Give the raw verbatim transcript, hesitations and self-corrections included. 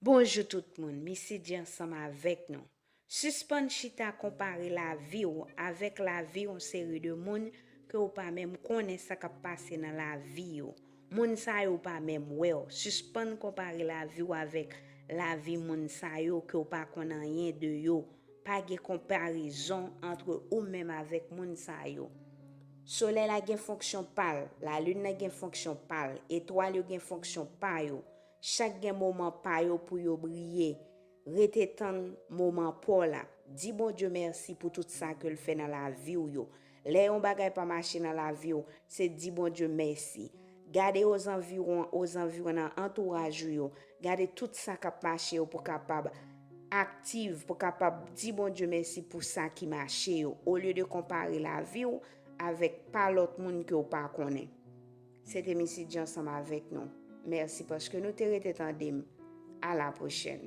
Bonjou tout moun, Missy G ansanm avèk nou. Sispann chita konpare lavi w avèk lavi yon seri de moun ke w pa menm konnen sa k ap pase nan lavi yo. Moun sa yo pa menm wè w. Sispann konpare lavi w avèk lavi moun sa yo ke w pa konn anyen de yo. Pa gen konparezon antre ou menm avèk moun sa yo. Solèy la gen fonksyon pa l, lalin nan gen fonksyon pa l, etwal yo gen fonksyon pa yo. Chak gen moman pa yo pou yo briye. Rete tann moman pa w la. Di Bondye mèsi pou tout sa ke l fè nan lavi w yo. Lè yon bagay pa mache nan lavi w, se di Bondye mèsi. Gade ozanviwon, ozanviwon nan antouraj ou yo. Gade tout sa k ap mache yo pou kapab aktif, pou kapab di Bondye mèsi pou sa ki mache yo, olye de konpare lavi w avèk pa lòt moun ke w pa konnen. Se te Missy G ansanm avèk nou. Mèsi paske nou te rete tande m. A la pwochèn.